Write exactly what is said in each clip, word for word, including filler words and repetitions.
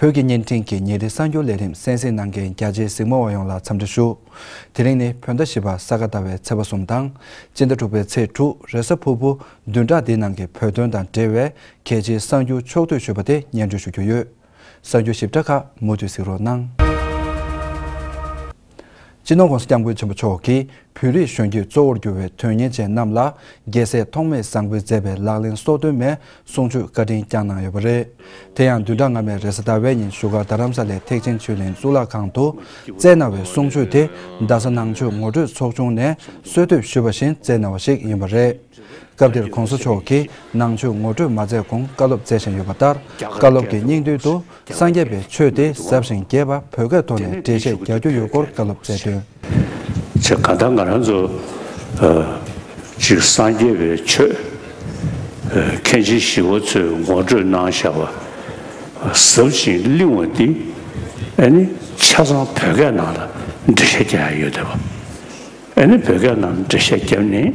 བོད་ཀྱི་བརྙན་འཕྲིན་གྱི་ཉིན་རེའི་གསར་འགྱུར་ལས་རིམ་གསན་གཟིགས་གནང་མཁན་རྒྱ་ཆེའི་གཟིགས་མོ་བ་ཡོངས་ལ་འཚམས་འདྲི་ཞུ། དེ་རིང་ནི་བོད་ཟླ་བཞི་པ་ས་ག་ཟླ་བའི་ཚེས་པ་གསུམ་དང་། སྤྱི་ཟླ་དྲུག་པའི་ཚེས་དྲུག་རེས་གཟའ་ཕུར་བུ་བདུན་ཕྲག་འདིའི་ནང་གི་བོད་དོན་དང་འབྲེལ་བའི་གལ་ཆེའི་གསར་འགྱུར་ཕྱོགས་བསྡུས་ཞུས་པ་དེ་སྙན་སྒྲོན་ཞུ་རྒྱུ་ཡོད། གསར་འགྱུར་ཞིབ་ཕྲ་ཁག་མུ་མཐུད་གཟིགས་རོགས་གནང་། སྤྱི་ནོར་༸གོང་ས་༸སྐྱབས་མགོན་ཆེན་པོ་མཆོག་གིས་བོད་རིགས་གཞོན་སྐྱེས་གཙོ་བོར་གྱུར་བའི་དོན་གཉེར་ཅན་རྣམས་ལ་རྒྱལ་སྲས་ཐོགས་མེད་བཟང་པོས་མཛད་པའི་ལག་ལེན་སོ་བདུན་མའི་གསུང་ཆོས་བཀའ་དྲིན་བསྐྱངས་གནང་ཡོད་པ་རེད། དེ་ཡང་བདུན་ཕྲག་སྔ་མའི་རེས་གཟའ་ཟླ་བའི་ཉིན་བཞུགས་སྒར་རྡ་རམ་ས་ལའི་ཐེག་ཆེན་ཆོས་གླིང་གཙུག་ལག་ཁང་དུ་བསྩལ་གནང་བའི་གསུང་ཆོས་དེ་རྡ་ས་ནང་ཆོས་ངོ་སྤྲོད་ཚོགས་ཆུང་ནས་གསོལ་འདེབས་ཞུས་པ་བཞིན་བསྩལ་གནང་བ་ཞིག་ཡིན་པ་རེད། སྐབས་དེར་༸གོང་ས་མཆོག་གིས་ནང་ཆོས་ངོ་སྤྲོད་མ་མཛད་གོང་བཀའ་སློབ་སྩལ་བཞིན་ཡོད་པ་ལྟར། བཀའ་སློབ་ཀྱི་སྙིང་དོན་དུ་སངས་རྒྱས་པའི་ཆོས་དེ་ཟབ་ཞིང་རྒྱས་པ་བོད་སྐད་ཐོག་ནས་འགྲེལ་བཤད་རྒྱག་རྒྱུ་ཡོད་སྐོར་བཀའ་སློབ་སྩལ་དོན། ཆེ་ག་ད་ང་རང་ཚོ་ཨ་ཅིག་སངས་རྒྱས་པའི་ཆོས་ཨ་མཁན་ཆེན་ཞི་བ་འཚོས་ངོ་སྤྲོད་གནང་བཞག་པ་ཟབ་ཞིང་བརླིང་བ་འདི་ཨ་ནི་ཆ་ཚང་བོད་སྐད་ནང་ལ་འགྲེལ་བཤད་རྒྱག་ཡ་ཡོད་བསྡད་པ། ཨ་ནི་བོད་སྐད་ནང་འགྲེལ་བཤད་བརྒྱབ་ནས་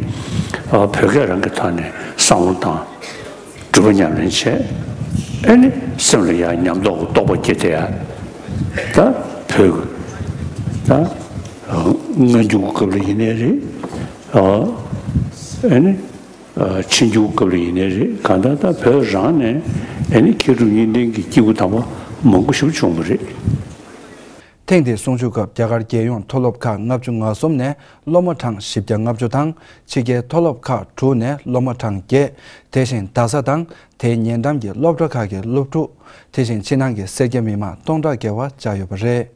ཨ་བོད་སྐད་རང་གི་ཐོག་ནས་བསམ་བློ་བཏང་། སྒྲུབ་པ་ཉམས་ལེན་བྱས། ཨ་ནི་སེམས་ལ་ཡང་ཉམས་རྟོགས་ཀྱི་རྟོགས་པ་སྐྱེ་བསྡད་ཡ། ད་བོད་ཀྱི་ད་སྔ་འགྱུར་སྐབས་ལ་ཡིན་ནའི་རེད། ཨ་ནི་ཨ་ཕྱི་འགྱུར་སྐབས་ལ་ཡིན་ནའི་རེད། གང་ལྟར་ད་བོད་རང་ནས་ཨ་ནི་མཁས་གྲུབ་གཉིས་ལྡན་གྱི་སྐྱེས་བུ་དམ་པ་མང་པོ་ཞིག་བྱུང་བ་རེད། ཐེངས་འདིའི་གསུང་ཆོས་སྐབས་རྒྱ་གར་རྒྱལ་ཡོངས་མཐོ་སློབ་ཁག་ལྔ་བཅུ་ང་གསུམ་ནས་སློབ་མ་གྲངས་བཞི་བརྒྱ་ལྔ་བཅུ་དང་། ཕྱི་རྒྱལ་མཐོ་སློབ་ཁག་དྲུག་ནས་སློབ་མ་གྲངས་བརྒྱད། དེ་བཞིན་རྡ་ས་དང་དེའི་ཉེ་འགྲམ་གྱི་སློབ་གྲྭ་ཁག་གི་སློབ་ཕྲུག་དེ་བཞིན་ཕྱི་ནང་གི་སེར་སྐྱ་མི་མང་སྟོང་ཕྲག་བརྒལ་བ་བཅར་ཡོད་པ་རེད།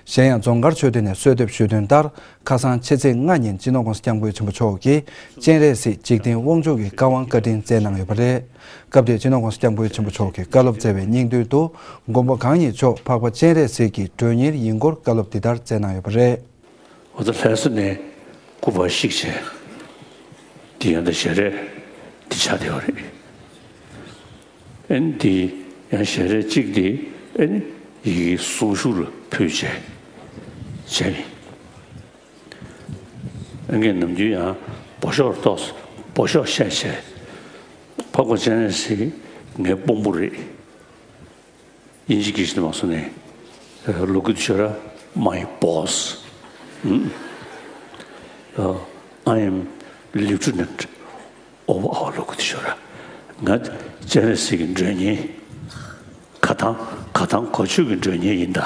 གཞན་ཡང་རྫོང་དཀར་ཆོས་སྡེ་ནས་གསོལ་འདེབས་ཞུས་དོན་ལྟར། ཁ་སང་ཕྱི་ཚེས་ལྔ་ཉིན་སྤྱི་ནོར་༸གོང་ས་༸སྐྱབས་མགོན་ཆེན་པོ་མཆོག་གིས་སྤྱན་རས་གཟིགས་འཇིག་རྟེན་དབང་ཕྱུག་གི་བཀའ་དབང་བཀའ་དྲིན་སྩལ་གནང་ཡོད་པ་རེད། སྐབས་དེར་སྤྱི་ནོར་༸གོང་ས་༸སྐྱབས་མགོན་ཆེན་པོ་མཆོག་གིས་བཀའ་སློབ་སྩལ་བའི་སྙིང་དོན་དུ། མགོན་པོ་གང་ཉིད་མཆོག་འཕགས་པ་སྤྱན་རས་གཟིགས་ཀྱི་མགྲོན་གཉེར་ཡིན་སྐོར་བཀའ་སློབ་འདི་ལྟར་སྩལ་གནང་ཡོད་པ་རེད། འོ་ད་ལྷ་ས་ནས་སྐུ་པར་བཤིག་བྱས། འདི་ཡང་ད་ཞལ་རས་འདི་ཆགས་བསྡད་པ་རེད། ཨ་ནི་འདི་ཡང་ཞལ་རས་གཅིག་འདི་ཨ་ནི་ཡི་གེ་གསུང་ཞུ་ལ་ཕུལ་བྱས་བྱས་ཡིན། ངས་ནམ་རྒྱུན་ཡང་འབོ་ཤོག་ཏོག་ཙམ་འབོ་ཤོག་བཤད་བྱས། འཕགས་པ་སྤྱན་རས་གཟིགས་ངའི་དཔོན་པོ་རེད། དབྱིན་ཇི་སྐད་ཞིག་མ་སོང་ནས་ལོ་གུ་ཤོ་ར། My boss. I am lieutenant of our ལོ་གུ་ཤོ་ར། ང་སྤྱན་རས་གཟིགས་ཀྱི་མགྲོན་གཉེར། ག་དང་ག་དང་གོ་ཆོད་ཀྱི་མགྲོན་གཉེར་ཡིན་ད།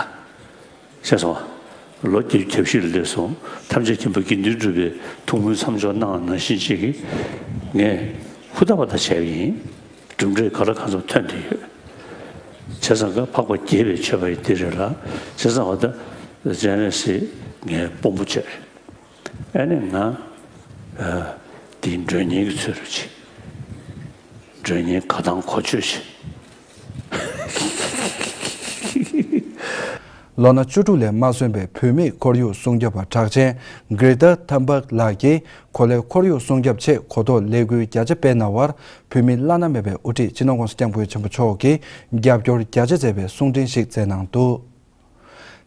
ཤེས་སོང་ང་། ལོ་བརྒྱད་ཅུ་གྱ་བཞི་ལ་སླེབས་སོང་། ཐམས་ཅད་མཁྱེན་པ་དགེ་འདུན་གྲུབ་པའི་ཐུགས་སྨོན་མཚམས་འཇོག་གནང་བ་ནང་བཞིན་ཅིག་གིས་ངས་ཧུར་ཐག་པ་ད་བྱས་པ་ཡིན། གྲུབ་འབྲས་ག་ལ་གང་འཚམ་ཐོན་བསྡད་ཡོད། བྱས་ཙང་ཀ་འཕགས་པ་དགྱེས་པའི་མཆོད་པ་ཡི་འདི་རེད་ལ། བྱས་ཙང་བ་ད་སྤྱན་རས་གཟིགས་ངའི་དཔོན་པོ་བྱས། ཨ་ནི་ང་ཨ་འདིའི་མགྲོན་གཉེར་གྱི་ཚུལ་དུ་བྱས། མགྲོན་གཉེར་ག་དང་གོ་ཆོད་བྱས། ལོ་ན་བཅུ་དྲུག་ལས་མ་སོན་པའི་བུད་མེད་ཁོར་ཡུག་སྲུང་སྐྱོབ་པ་གྲགས་ཅན་Greta Thunberg ལགས་ཀྱིས་གོ་ལའི་ཁོར་ཡུག་སྲུང་སྐྱོབ་ཆེད་གོ་རྟོགས་ལས་འགུལ་རྒྱ་ཆེ་སྤེལ་གནང་བར། བོད་མི་བླ་ན་མེད་པའི་དབུ་ཁྲིད་སྤྱི་ནོར་༸གོང་ས་༸སྐྱབས་མགོན་ཆེན་པོ་མཆོག་གིས་རྒྱབ་སྐྱོར་རྒྱ་ཆེ་མཛད་པའི་གསུང་འཕྲིན་ཞིག་སྩལ་གནང་འདུག།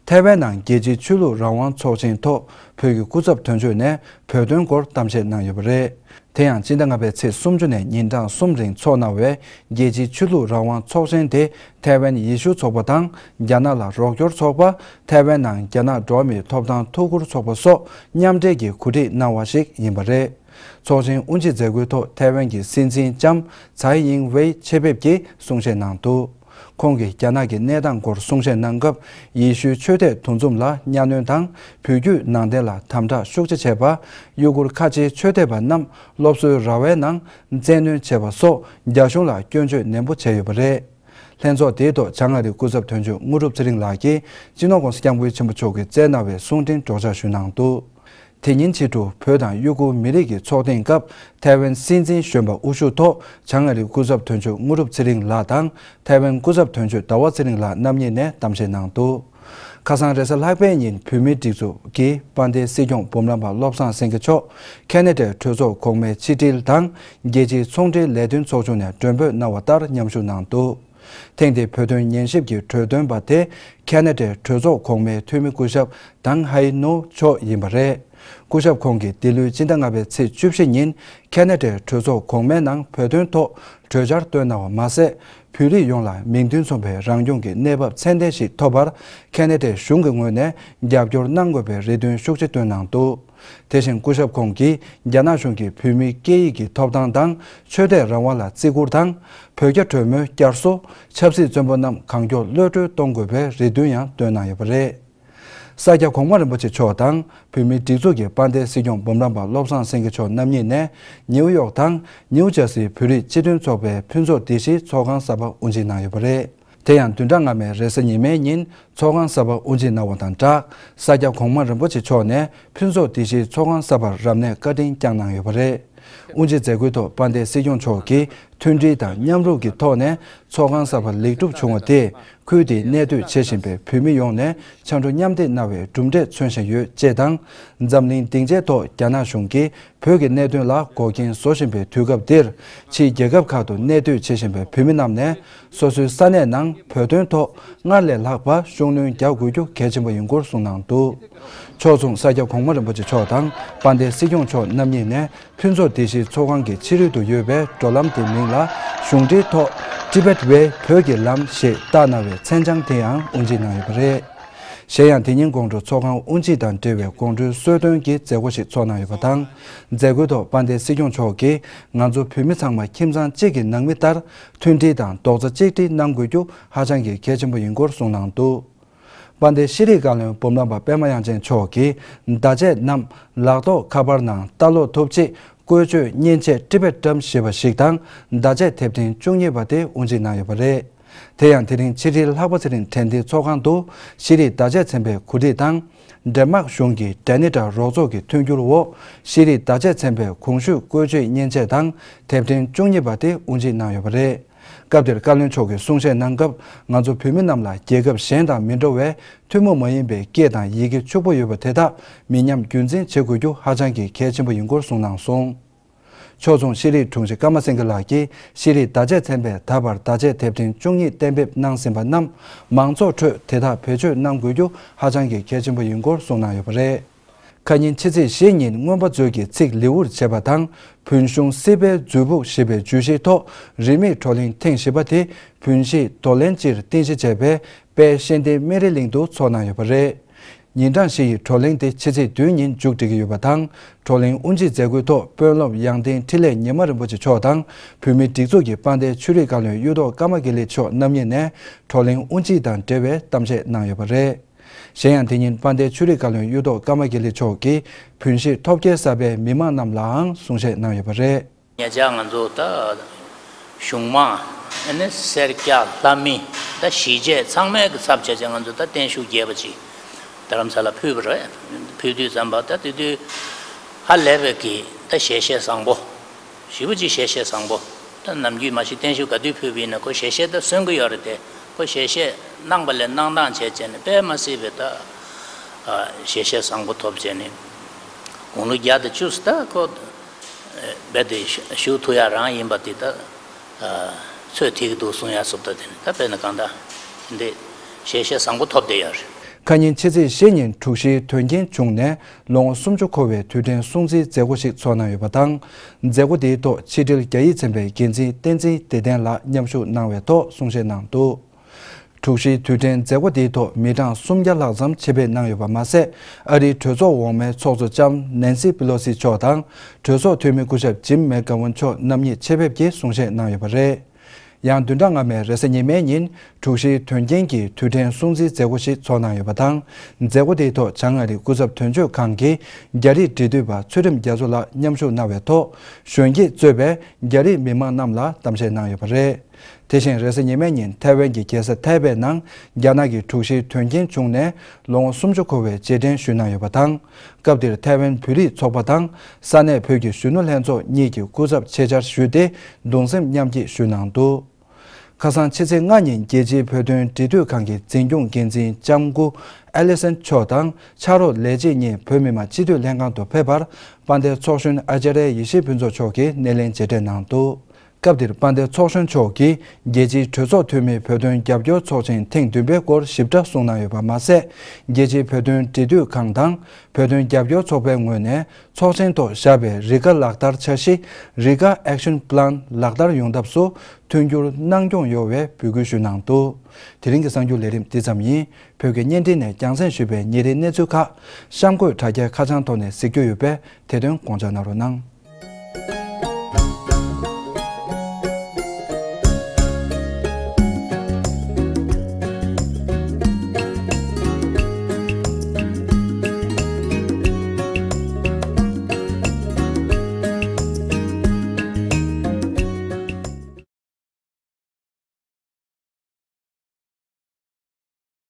ཐའེ་ཝན་ནང་རྒྱལ་སྤྱིའི་ཆོས་ལུགས་རང་དབང་ཚོགས་ཆེན་ཐོག་བོད་ཀྱི་སྐུ་ཚབ་དོན་གཅོད་ནས་བོད་དོན་སྐོར་གཏམ་བཤད་གནང་ཡོད་པ་རེད། དེ་ཡང་སྤྱི་ཟླ་ལྔ་པའི་ཚེས་སུམ་ཅུ་ནས་ཉིན་གྲངས་གསུམ་རིང་འཚོགས་གནང་བའི་རྒྱལ་སྤྱིའི་ཆོས་ལུགས་རང་དབང་ཚོགས་ཆེན་དེ་ཐའེ་ཝན་ཡེ་ཤུ་ཚོགས་པ་དང་རྒྱ་ནག་ལ་རོགས་སྐྱོར་ཚོགས་པ། ཐའེ་ཝན་ནང་རྒྱ་ནག་འགྲོ་བ་མིའི་ཐོབ་ཐང་ཐུགས་ཁུར་ཚོགས་པ་སོགས་མཉམ་འབྲེལ་གྱིས་གོ་སྒྲིག་གནང་བ་ཞིག་ཡིན་པ་རེད། ཚོགས་ཆེན་དབུ་འབྱེད་མཛད་སྒོའི་ཐོག་ཐའེ་ཝན་གྱི་སྲིད་འཛིན་ལྕམ་ཚའེ་ཡིང་ཝེ་ཆེད་ཕེབས་ཀྱིས་གསུང་བཤད་གནང་འདུག། ཁོང་གིས་རྒྱ་ནག་གི་གནས་སྟངས་སྐོར་གསུང་བཤད་གནང་སྐབས། ཡེ་ཤུའི་ཆོས་དད་འདུ་འཛོམས་ལ་གཉའ་གནོན་དང་། བོད་བརྒྱུད་ནང་བསྟན་ལ་དམ་དྲག་ཤུགས་ཆེ་བྱས་པ། གཡོ་སྒྱུར་ཁ་ཆེའི་ཆོས་དད་པ་རྣམས་སློབ་གསོའི་ར་བའི་ནང་བཙན་གནོན་བྱས་པ་སོགས་རྒྱ་གཞུང་ལ་སྐྱོན་བརྗོད་ནན་པོ་བྱས་ཡོད་པ་རེད། ལྷན་ཚོགས་དེའི་ཐོག་བྱང་ཨ་རིའི་སྐུ་ཚབ་དོན་གཅོད་དངོས་གྲུབ་ཚེ་རིང་ལགས་ཀྱིས་སྤྱི་ནོར་༸གོང་ས་༸སྐྱབས་མགོན་ཆེན་པོ་མཆོག་གིས་སྩལ་གནང་བའི་གསུང་འཕྲིན་སྒྲོག་སྦྱང་ཞུས་གནང་འདུག། དེ་ཉིན་ཕྱི་དྲོ་བོད་དང་ཡུ་གུར་མི་རིགས་ཀྱི་ཚོགས་ཐེངས་སྐབས་ཐའེ་ཝན་སྲིད་འཛིན་གཞོན་པ་དབུ་བཞུགས་ཐོག་བྱང་ཨ་རིའི་སྐུ་ཚབ་དོན་གཅོད་དངོས་གྲུབ་ཚེ་རིང་ལགས་དང་ཐའེ་ཝན་སྐུ་ཚབ་དོན་གཅོད་ཟླ་བ་ཚེ་རིང་ལགས་རྣམ་གཉིས་ནས་གཏམ་བཤད་གནང་འདུག། ཁ་སང་རེས་གཟའ་ལྷག་པའི་ཉིན་བོད་མིའི་སྒྲིག་འཛུགས་ཀྱི་དཔལ་ལྡན་སྲིད་སྐྱོང་འབུམ་རམས་པ་བློ་བཟང་སེང་གེ་མཆོག་ཁ་ན་ཌའི་གྲོས་ཚོགས་གོང་མའི་ཕྱི་དྲིལ་དང་རྒྱལ་སྤྱིའི་ཚོང་འབྲེལ་ལས་དོན་ཚོགས་ཆུང་ནས་མགྲོན་འབོད་གནང་བ་ལྟར་མཉམ་ཞུགས་གནང་འདུག། ཐེངས་འདིའི་བོད་དོན་ཉན་ཞིབ་ཀྱི་གྲོས་འདོན་པ་དེ་ཁ་ན་ཌའི་གྲོས་ཚོགས་གོང་མའི་འཐུས་མི་སྐུ་ཞབས་ཏང་ཧའེ་ནོ་མཆོག་ཡིན་པ་རེད། སྐུ་ཞབས་ཁོང་གིས་འདི་ལོའི་སྤྱི་ཟླ་ལྔ་པའི་ཚེས་བཅུ་བཞི་ཉིན་ཁེ་ན་ཌའི་གྲོས་ཚོགས་གོང་མའི་ནང་བོད་དོན་ཐོག་གྲོས་འཆར་བཏོན་གནང་བ་མ་ཟད། བོད་རིགས་ཡོངས་ལ་མིང་དོན་མཚུངས་པའི་རང་སྐྱོང་གི་གནས་བབ་ཚད་ལྡན་ཞིག་ཐོབ་པར་ཁེ་ན་ཌའི་གཞུང་གི་ངོས་ནས་རྒྱབ་སྐྱོར་གནང་དགོས་པའི་རེ་འདུན་ཤུགས་ཆེ་བཏོན་གནང་འདུག་དེ་བཞིན་སྐུ་ཞབས་ཁོང་གིས་རྒྱ་ནག་གཞུང་གིས་བོད་མིའི་སྐད་ཡིག་གི་ཐོབ་ཐང་དང་ཆོས་དད་རང་དབང་ལ་བརྩི་བཀུར་དང་། བོད་རྒྱ་གྲོས་མོལ་བསྐྱར་གསོ། ཆབ་སྲིད་བཙོན་པ་རྣམས་གང་མགྱོགས་གློད་གྲོལ་གཏོང་དགོས་པའི་རེ་འདུན་ཡང་བཏོན་གནང་ཡོད་པ་རེད། ས་སྐྱ་གོང་མ་རིན་པོ་ཆེ་མཆོག་དང་བོད་མིའི་སྒྲིག་འཛུགས་ཀྱི་དཔལ་ལྡན་སྲིད་སྐྱོང་འབུམ་རམས་པ་བློ་བཟང་སེང་གེ་མཆོག་རྣམ་གཉིས་ནས་ནིའུ་ཡོག་དང་ནིའུ་ཇར་སིའི་བོད་རིགས་སྤྱི་མཐུན་ཚོགས་པའི་ཕུན་ཚོགས་སྡེ་བཞིའི་ཚོགས་ཁང་གསར་པ་དབུ་འབྱེད་གནང་ཡོད་པ་རེད། དེ་ཡང་བདུན་ཕྲག་སྔ་མའི་རེས་གཟའ་ཉི་མའི་ཉིན་ཚོགས་ཁང་གསར་པ་དབུ་འབྱེད་གནང་བ་དང་སྦྲགས། ས་སྐྱ་གོང་མ་རིན་པོ་ཆེ་མཆོག་ནས་ཕུན་ཚོགས་སྡེ་བཞིའི་ཚོགས་ཁང་གསར་པར་རབ་གནས་བཀའ་དྲིན་བསྐྱངས་གནང་ཡོད་པ་རེད། དབུ་འབྱེད་མཛད་སྒོའི་ཐོག་དཔལ་ལྡན་སྲིད་སྐྱོང་མཆོག་གིས་མཐུན་སྒྲིལ་དང་མཉམ་རུབ་ཀྱི་ཐོག་ནས་ཚོགས་ཁང་གསར་པ་ལེགས་གྲུབ་བྱུང་བ་དེས། ཁུལ་དེའི་གནས་སྡོད་བྱེད་བཞིན་པའི་བོད་མི་ཡོངས་ནས་ཕྱར་གྲུ་མཉམ་འདེགས་གནང་བའི་གྲུབ་འབྲས་མཚོན་བཞིན་ཡོད་ཅེས་དང་། འཛམ་གླིང་སྡིངས་ཆའི་ཐོག་རྒྱ་ནག་གཞུང་གིས་བོད་ཀྱི་གནད་དོན་ལ་འགོག་རྐྱེན་བཟོ་བཞིན་པའི་དུས་སྐབས་འདིར། ཕྱིའི་རྒྱལ་ཁབ་ཁག་ཏུ་གནས་སྡོད་བྱེད་བཞིན་པའི་བོད་མི་རྣམས་ནས་སོ་སོའི་ས་གནས་ནང་བོད་དོན་ཐོག་སྔར་ལས་ལྷག་པ་ཤུགས་སྣོན་རྒྱག་དགོས་རྒྱུ་གལ་ཆེན་པོ་ཡིན་སྐོར་གསུངས་གནང་འདུག་ཕྱོགས་མཚུངས་ས་སྐྱ་གོང་མ་རིན་པོ་ཆེ་མཆོག་དང་དཔལ་ལྡན་སྲིད་སྐྱོང་མཆོག་རྣམ་གཉིས་ནས། ཕུན་ཚོགས་སྡེ་བཞིའི་ཚོགས་ཁང་གི་ཕྱི་རོལ་དུ་ཡོད་པའི་འགྲོ་ལམ་དེའི་མིང་ལ་གཞུང་འབྲེལ་ཐོག་Tibet Way བོད་ཀྱི་ལམ་ཞེས་བཏགས་གནང་བའི་མཚན་བྱང་དེའང་དབུ་འབྱེད་གནང་ཡོད་པ་རེད། གཞན་ཡང་དེ་ཉིན་དགོང་དྲོ་ཚོགས་ཁང་དབུ་འབྱེད་དང་འབྲེལ་བའི་དགོང་དྲོའི་གསོལ་སྟོན་གྱི་མཛད་སྒོ་ཞིག་ཚོགས་གནང་ཡོད་པ་དང་། མཛད་སྒོའི་ཐོག་དཔལ་ལྡན་སྲིད་སྐྱོང་མཆོག་གིས་ང་ཚོ་བོད་མི་ཚང་མ་ཁྱིམ་ཚང་གཅིག་གི་ནང་མི་ལྟར་མཐུན་སྒྲིལ་དང་རྡོག་རྩ་གཅིག་སྒྲིལ་གནང་དགོས་རྒྱུ་ཧ་ཅང་གི་གལ་ཆེན་པོ་ཡིན་སྐོར་གསུངས་གནང་འདུག་དཔལ་ལྡན་ཤེས་རིག་བཀའ་བློན་འབུམ་རམས་པ་པད་མ་དབྱངས་ཅན་མཆོག་གིས་བརྡ་ཆད་རྣམས་ལག་ཐོགས་ཁ་པར་ནང་ལྟ་ཀློག་ཐུབ་ཆེད་བཀོལ་སྤྱོད་མཉེན་ཆས་Tibet Drum ཞེས་པ་ཞིག་དང་བརྡ་ཆད་དེབ་ཕྲེང་བཅུ་གཉིས་པ་དེ་དབུ་འབྱེད་གནང་ཡོད་པ་རེད། དེ་ཡང་དེ་རིང་ཕྱི་དྲིལ་ལྷག་པ་ཚེ་རིང་དྲན་རྟེན་ཚོགས་ཁང་དུ་ཤེས་རིག་བརྡ་ཆད་ཚན་པའི་གོ་སྒྲིག་དང་། ཌེན་མཱག་གཞུང་གི་ཌེ་ནི་ཊ་རོགས་ཚོགས་ཀྱི་མཐུན་འགྱུར་འོག་ཤེས་རིག་བརྡ་ཆད་ཚན་པའི་གོང་ཞུས་བཀོལ་སྤྱོད་མཉེན་ཆས་དང་དེབ་ཕྲེང་བཅུ་གཉིས་པ་དེ་དབུ་འབྱེད་གནང་ཡོད་པ་རེད། སྐབས་དེར་བཀའ་བློན་མཆོག་གིས་གསུང་བཤད་གནང་སྐབས། ང་ཚོ་བོད་མི་རྣམས་ལ་རྒྱལ་ཁབ་གཞན་དང་མི་འདྲ་བའི་ཐུན་མོང་མ་ཡིན་པའི་སྐད་དང་ཡི་གེ་ཕྱུག་པོ་ཡོད་པ་དེ་དག་མི་ཉམས་རྒྱུན་འཛིན་བྱེད་དགོས་རྒྱུ་ཧ་ཅང་གི་གལ་ཆེན་པོ་ཡིན་སྐོར་གསུངས་གནང་སོང་། ཕྱོགས་མཚུངས་ཤེས་རིག་དྲུང་ཆེ་ཀརྨ་སེང་གེ་ལགས་ཀྱིས་ཤེས་རིག་བརྡ་ཆད་ཚན་པས་ད་བར་བརྡ་ཆད་དེབ་ཕྲེང་བཅུ་གཉིས་གཏན་འབེབས་གནང་ཟིན་པ་རྣམས་མང་ཚོགས་ཁྲོད་དེ་དག་བེད་སྤྱོད་གནང་དགོས་རྒྱུ་ཧ་ཅང་གི་གལ་ཆེན་པོ་ཡིན་སྐོར་གསུངས་གནང་ཡོད་པ་རེད། ཁ་ཉིན་ཕྱི་ཚེས་བཞི་ཉིན་མངོན་པ་མཛོད་ཀྱི་ཚིག་ལེའུར་བྱས་པ་དང་། བོན་གཞུང་སྲིད་པའི་མཛོད་ཕུགས་ཞེས་པའི་བརྗོད་གཞིའི་ཐོག་རིས་མེད་བགྲོ་གླེང་ཐེངས་བཞི་པ་དེ་བོན་གཞིས་རྡོར་གླིང་སྤྱིར་རྟེན་གཞི་བྱས་པའི་དཔལ་གཤེན་བསྟན་སྨན་རི་གླིང་དུ་འཚོགས་གནང་ཡོད་པ་རེད། ཉིན་གྲངས་བཞི་ཡི་བགྲོ་གླེང་དེ་ཕྱི་ཚེས་བདུན་ཉིན་མཇུག་སྒྲིལ་གྱི་ཡོད་པ་དང་། བགྲོ་གླེང་དབུ་འབྱེད་མཛད་སྒོའི་ཐོག་དཔོན་སློབ་ཡང་སྟེང་འཕྲིན་ལས་ཉི་མ་རིན་པོ་ཆེ་མཆོག་དང་བོད་མིའི་སྒྲིག་འཛུགས་ཀྱི་དཔལ་ལྡན་ཆོས་རིག་བཀའ་བློན་གཡུ་ཐོག་ཀརྨ་དགེ་ལེགས་མཆོག་རྣམ་གཉིས་ནས་བགྲོ་གླེང་དབུ་འབྱེད་དང་འབྲེལ་བའི་གཏམ་བཤད་གནང་ཡོད་པ་རེད། གཞན་ཡང་དེ་ཉིན་དཔལ་ལྡན་ཆོས་རིག་བཀའ་བློན་གཡུ་ཐོག་ཀརྨ་དགེ་ལེགས་མཆོག་གིས་བོན་གཞིས་ཐོབ་སྐལ་གསར་པའི་མི་མང་རྣམས་ལའང་གསུང་བཤད་གནང་ཡོད་པ་རེད། ཉེ་ཆར་ང་ཚོ་ད་གཞུང་མང་ཨ་ནི་སེར་སྐྱ་ལྷ་མི་ད་གཞིས་བྱེས་ཚང་མའི་གི་ཚབ་བྱས་བྱས་ང་ཚོ་ད་བརྟན་བཞུགས་རྒྱས་པ་ཅིག་རྡ་རམ་ས་ལ་ཕུལ་བ་རེད། ཕུལ་དུས་ཙམ་པ་ད་དེ་དུས་ཧ་ལས་པའི་གི་ད་ཞལ་བཞེས་བཟང་པོ། ཞེ་པོ་ཅིག་ཞལ་བཞེས་བཟང་པོ། ད་ནམ་རྒྱུན་མ་གཞི་བརྟན་བཞུགས་ག་དུས་ཕུལ་བ་ཡིན་ན་ཁོ་ཞལ་བཞེས་ད་གསོན་གི་ཡོད་རེད་དེ། ཁོ་ཞལ་བཞེས་གནང་པ་ལས་གནང་སྟངས་བྱས་བྱས་ནས་དཔེ་མ་སྲིད་པའི་ད་ཨ་ཞལ་བཞེས་བཟང་པོ་ཐོབ་བྱས་ནས་དགུང་ལོ་བརྒྱ་དང་བཅུ་ཙམ་ད་ཁོ་རྦད་དེ་བཞུགས་ཐུབ་ཡ་རང་ཡིན་པ་དེ་ད་ཨ་ཚོད་ཐིག་འདུག་གསུང་ཡ་སོབ་ད་དེ་ནི་ད་དཔེར་ན་གང་ལྟར་འདི་ཞལ་བཞེས་བཟང་པོ་ཐོབ་བསྡད་ཡོད་རེད། ཁ་ཉིན་ཕྱི་ཚེས་བཞི་ཉིན་དྲུག་བཞིའི་དོན་རྐྱེན་བྱུང་ནས་ལོ་ངོ་སུམ་ཅུ་འཁོར་བའི་དུས་དྲན་སྲུང་བརྩིའི་མཛད་སྒོ་ཞིག་ཚོགས་གནང་ཡོད་པ་དང་། མཛད་སྒོ་དེའི་ཐོག་ཕྱི་དྲིལ་རྒྱ་ཡིག་ཚན་པའི་འགན་འཛིན་བསྟན་འཛིན་བདེ་ལྡན་ལགས་མཉམ་ཞུགས་གནང་བའི་ཐོག་གསུང་བཤད་གནང་འདུག་དྲུག་བཞིའི་དུས་དྲན་མཛད་སྒོ་དེའི་ཐོག་མི་གྲངས་སུམ་བརྒྱ་ལྷག་ཙམ་ཆེད་ཕེབས་གནང་ཡོད་པ་མ་ཟད། ཨ་རིའི་གྲོས་ཚོགས་འོག་མའི་ཚོགས་གཙོ་ལྕམ་ནན་སི་པི་ལོ་སི་མཆོག་དང་གྲོས་ཚོགས་འཐུས་མི་སྐུ་ཞབས་ཇིམ་མེག་གྷ་ཝན་མཆོག་རྣམ་གཉིས་ཆེད་ཕེབས་ཀྱིས་གསུང་བཤད་གནང་ཡོད་པ་རེད། ཡང་བདུན་ཕྲག་སྔ་མའི་རེས་གཟའ་ཉི་མའི་ཉིན་དྲུག་བཞིའི་དོན་རྐྱེན་གྱི་དུས་དྲན་སྲུང་བརྩིའི་མཛད་སྒོ་ཞིག་ཚོགས་གནང་ཡོད་པ་དང་། མཛད་སྒོ་དེའི་ཐོག་བྱང་ཨ་རིའི་སྐུ་ཚབ་དོན་གཅོད་ཁང་གི་རྒྱ་རིགས་འབྲེལ་མཐུད་པ་ཚུལ་ཁྲིམས་རྒྱ་མཚོ་ལགས་མཉམ་ཞུགས་གནང་བའི་ཐོག་གཞོན་སྐྱེས་གཙོས་པའི་རྒྱ་རིགས་མི་མང་རྣམས་ལ་གཏམ་བཤད་གནང་ཡོད་པ་རེད། དེ་བཞིན་རེས་གཟའ་ཉི་མའི་ཉིན་ཐའེ་ཝན་གྱི་རྒྱལ་ས་ཐའེ་པེ་ནང་རྒྱ་ནག་གི་དྲུག་བཞིའི་དོན་རྐྱེན་བྱུང་ནས་ལོ་ངོ་སུམ་ཅུ་འཁོར་བའི་རྗེས་དྲན་ཞུས་གནང་ཡོད་པ་དང་། སྐབས་དེར་ཐའེ་ཝན་བོད་རིགས་ཚོགས་པ་དང་ས་གནས་བོད་ཀྱི་གཞོན་ནུ་ལྷན་ཚོགས་གཉིས་ཀྱི་སྐུ་ཚབ་ཆེད་བཅར་ཞུས་ཏེ་གདུང་སེམས་མཉམ་སྐྱེད་ཞུས་གནང་འདུག་ཁ་སང་ཕྱི་ཚེས་ལྔ་ཉིན་རྒྱལ་སྤྱིའི་བོད་དོན་འབྲེལ་མཐུད་ཁང་གི་འཛིན་སྐྱོང་འགན་འཛིན་ལྕམ་སྐུ་ཨེ་ལི་སན་མཆོག་དང་ཕྱག་རོགས་ལས་བྱེད་གཉིས་བོད་མི་མང་སྤྱི་འཐུས་ལྷན་ཁང་དུ་ཕེབས་པར་དཔལ་ལྡན་ཚོགས་གཞོན་ཨ་ཙརྱ་ཡེ་ཤེས་ཕུན་ཚོགས་མཆོག་གིས་སྣེ་ལེན་མཇལ་འཕྲད་གནང་འདུག་སྐབས་དེར་དཔལ་ལྡན་ཚོགས་གཞོན་མཆོག་གིས་རྒྱལ་སྤྱིའི་གྲོས་ཚོགས་འཐུས་མིའི་བོད་དོན་རྒྱབ་སྐྱོར་ཚོགས་ཆེན་ཐེངས་བདུན་པའི་སྐོར་ཞིབ་ཕྲ་གསུངས་གནང་ཡོད་པ་མ་ཟད། རྒྱལ་སྤྱིའི་བོད་དོན་འབྲེལ་མཐུད་ཁང་དང་བོད་དོན་རྒྱབ་སྐྱོར་ཚོགས་པའི་ངོས་ནས་ཚོགས་ཆེན་ཐོག་བཞག་པའི་རི་ཀ་ལག་བསྟར་འཆར་གཞི། Riga Action Plan ལག་བསྟར་ཡོང་ཐབས་སུ་མཐུན་འགྱུར་གནང་སྐྱོང་ཡོང་བའི་འབོད་སྐུལ་ཞུས་གནང་འདུག་དེ་རིང་གི་གསར་འགྱུར་ལས་རིམ་འདི་ཙམ་ཡིན། བོད་ཀྱི་བརྙན་འཕྲིན་ནས་རྒྱང་སྲིང་ཞུས་པའི་ཉིན་རེའི་གནས་ཚུལ་ཁག་གཤམ་འཁོད་དྲ་རྒྱའི་ཁ་བྱང་ཐོག་ནས་གཟིགས་རྒྱུ་ཡོད་པས། དེ་དོན་དགོངས་འཇགས་གནང་རོགས་གནང་།